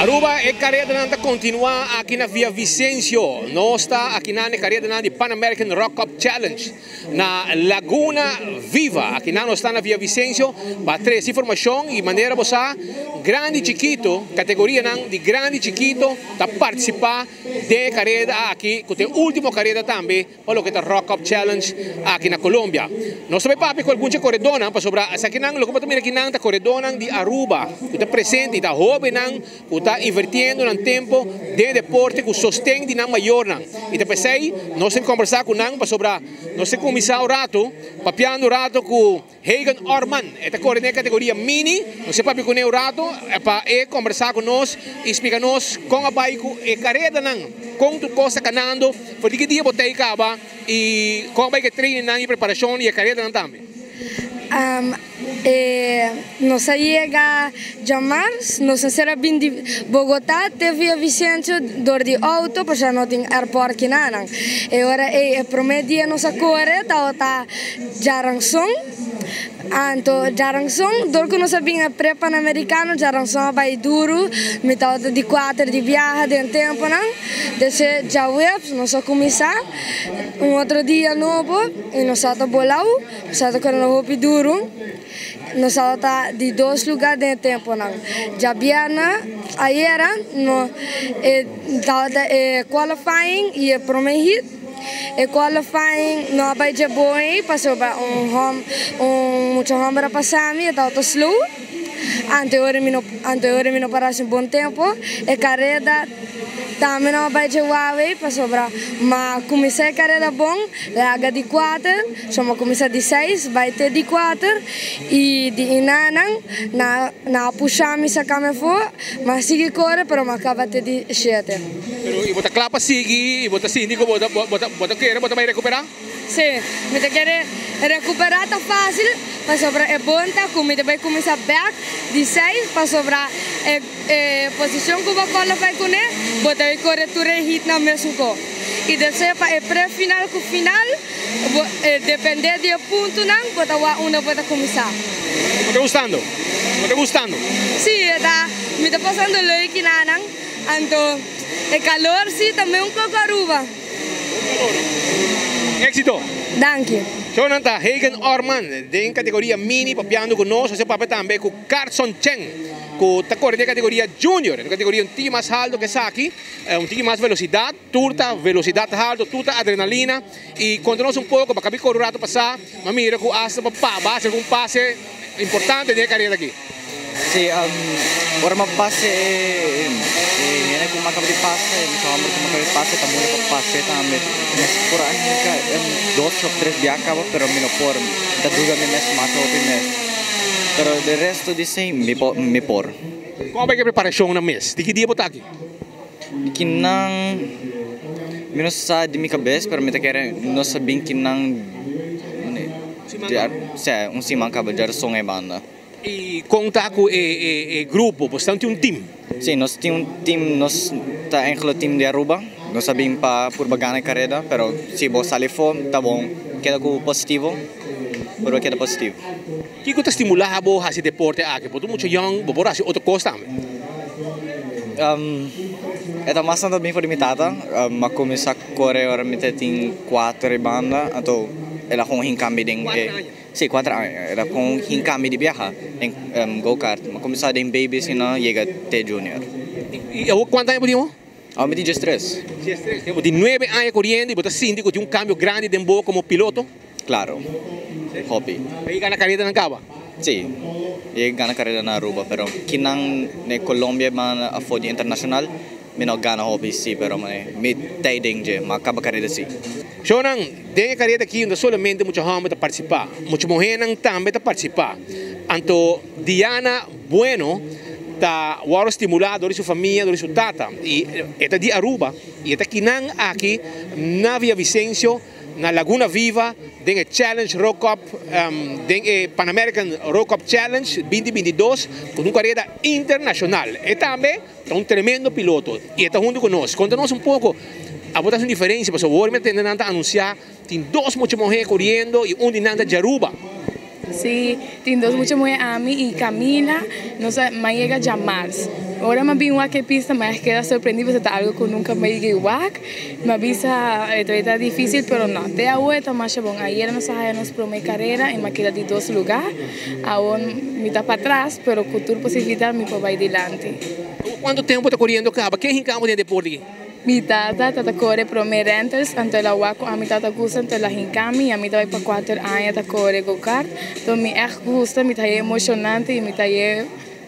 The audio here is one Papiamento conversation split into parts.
Aruba, e caredanan ta continua aki na Villavicencio. Nos ta aki na e caredanan di Pan American Rok Cup Challenge na Laguna Viva. Aki nos ta na Villavicencio pa trece informacion y manera bo sa, grandi, chikito, categorianan di grandi, chikito ta participa den e careda aki, cu ta e ultimo careda tambe pa loke ta Rok Cup Challenge aki na Colombia. Nos tambe papia cu algun coredonan pasobra esakinan, loke bo ta mira akinan ta coredonan di Aruba, cu ta presente, ta hobennan cu ta invirtiendo nan tempo den deporte cu sosten di nan mayornan. Y ta p'esey nos tin combersa cu nan pasobra nos a cuminsa un rato, papiando un rato cu Hagen Orman, e ta core den categoria mini. Nos a papia cu ne un rato pa e combersa cu nos y explica nos con a bay cu e caredanan, con tur cos ta canando, for di ki dia bo ta caba y con a bay cu e training y preparacion y e caredanan tambe. Nos a yega diamars, nos a ser bin di Bogotá te Villavicencio door di auto, pasobra no tin airport akinan. E ora e prome dia nos a core, tabata diaranson, anto diaranson, door cu nos a bin pre Panamericano, diaranson a bay duro, mi tabata di cuater di biaha den temponan, dus diahuebs nos a cuminsa, un otro dia nobo, y nos a bolao, nos a core hopi duro, nos tabata di dos lugar den temponan. Diabierna, ayera, no, tabata qualifying y e prome heat. E qualifying no a bay bon, pasobra un mucha homber a pasa mi, tabata slow. Anto ora mi no por a haci un bon tempo. E careda tambe no a bay wawe, pasobra m'a cuminsa e careda bon, laga di cuater, so m'a cuminsa di seis, bay te di cuater, y di einan nan a pusha mi saca mi afo, m'a sigui core, pero m'a caba te di siete. Pero y bo ta cla pa sigui, y bo ta sinti cu bo ta kier, bo ta bay recupera? Si, mi ta kier recupera ta facil, pasobra e bon ta cu mi bay cuminsa back di seis, pasobra e posicion cu bo qualify cu ne, bo ta core tur e heat na mesun co. Y despues pa e pre-final cu final, depende di e puntonan, bo ta unda bo ta cuminsa. Bo ta gustando? Bo ta gustando? Si, ta, mi ta pasando leuk nan, anto e calor si tambe un poco Aruba. Exito! Dank je. Jonathan Hagen Orman, den categoria mini, papiando cu nos, nos papia tambe cu Carson Chen, cu ta core den categoria junior, den categoria un tiki mas halto cu esaki, un tiki mas velocidad, tur ta velocidad halto, tur ta adrenalina, y conta nos un poco, pa caba un rato pasa, m'a mira cu hasta pa base un pase importante den e careda aki. Si, ora m'a pase, hende cu m'a caba di pase, mucha homber cu m'a caba di pase, ta muri pa pase tambe. Mas por ahí dos of tres dia caba, pero mi no por, ta duda mi mes masha hopi mes. Pero de resto di si, mi por. Con ta e preparacion nan mes? Di ki dia bo ta aki? Kinan, mi no sa di mi cabes, pero mi ta kere no sa bin kinan, si, un siman caba diaranson e banda. Y con ta cu e grupo, bo tin un team? Si, nos tin un team, nos ta eigenlijk team di Aruba. Nos a bin pa purba gana e careda, pero si bo sali fo, ta bon, keda cu positivo, pero keda positivo. Kico ta stimula bo haci deporte aki? Bo ta mucho young, bo por haci otro cos tambe. E ta mas tanto bin for di mi tata, m'a cuminsa core ora mi tin 4 banda, anto el a gewoon hinca mi den Si, 4 aña. El a gewoon hinca mi di biaha den go-kart. M'a cuminsa den baby asina, yega te junior. Y cuanto aña bo tin? Ah, mi tin 13. 13. Bo tin 9 aña coriendo y bo ta sinti cu tin un cambio grandi den bo como piloto? Claro. Hopi. Y gana careda nan caba? Si. Y gana careda na Aruba, pero kinan na Colombia man afo di internacional, mi no gana hopi si, pero mi t'ey den dje, m'a caba careda si. Shonan, den careda aki no solamente mucha homber ta participa, mucha muhernan tambe ta participa. Anto Diana Bueno ta wordo stimula door su famia, door su tata. Y e ta di Aruba, y e ta kinan aki na Villavicencio, na Laguna Viva, den e Challenge Rok Cup, den e Pan American Rok Cup Challenge 2022, cu un careda internacional. E tambe ta un tremendo piloto y ta hunto cu nos. Conta nos un poco, abo ta un diferencia, pasobra awor mi a tende nan ta anuncia, tin dos mucha muher coriendo y un di nan ta di Aruba. Si, tin dos mucha muhé, ami i Camila, nos a yega djamars. Ora m'a bin wak e pista, m'a keda sorprendí, pasobra ta algu ku nunka m'a yega wak. M'a bisa, ta difísil, pero no. Te awe ta mas bon. Ayera nos a haña nos promé karera i m'a keda di dos lugá. Awor mi ta patras, pero ku tur posibilidat mi por bai dilanti. Kuantu tempu bo ta koriendo kaba? Ken hinka bo den deporte aki? Mi tata ta kore promé rentals, anto el a wak ku ami tata gusta, anto el a hinka mi, i ami ta bai pa 4 aña ta kore go-kart. Anto mi echt gusta, mi ta emoshonante i mi ta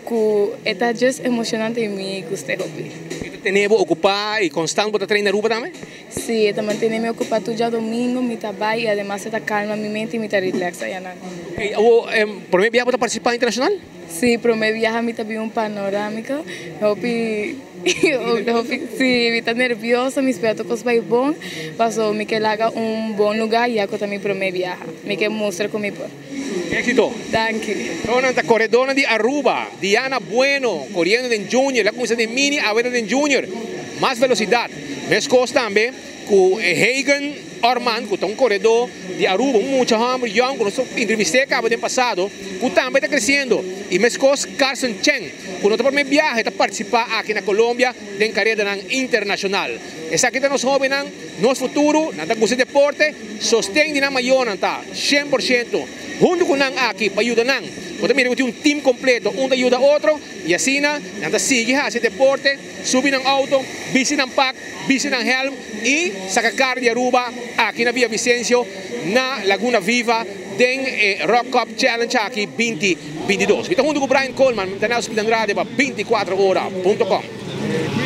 ku ta just emoshonante i mi gusta hopi. I ta tene bo okupá i konstante bo ta train na Aruba tambe? Si, ta mantené mi okupá tur djadumingu, mi ta bai i ademas ta kalma mi mente i mi ta relax einan. Ok, awor, promé biaha bo ta partisipá internashonal? Si, promé biaha mi ta bin un panorámiko. Hopi, hopi, si, mi ta nervioso, mi spera tur kos bai bon, paso mi ke laga un bon lugá ya ku ta mi promé biaha. Mi ke mustra ku mi por. Éksito. Danki. Anto, koredó di Aruba, Diana Bueno, koriendo den Junior, el a kuminsá den Mini, awor den Junior. Mas velosidat. Meskos tambe, ku Hagen Orman, ku ta un koredó di Aruba, un mucha hòmber young, ku nos entrevistá kaba den pasado, ku tambe ta kresiendo. I meskos Carson Chen, ku no ta promé biaha, ta partisipá aki na Colombia, den karera internashonal. Esaki ta nos hóbennan, nos futuro, nan ta gusta deporte, sosten di nan mayornan ta 100%. Huntu ku nan aki pa yuda nan. Bo ta mira ku tin un team kompleto, un ta yuda otro, i asina, nan ta sigui hasi deporte, subi nan outo, bisti nan pak, bisti nan hèlm i saka kara di Aruba aki na Villavicencio na Laguna Viva den Rock Cup Challenge aki 2022. Mi ta huntu ku Brian Coleman, mi ta Nelson Andrade pa 24ora.com.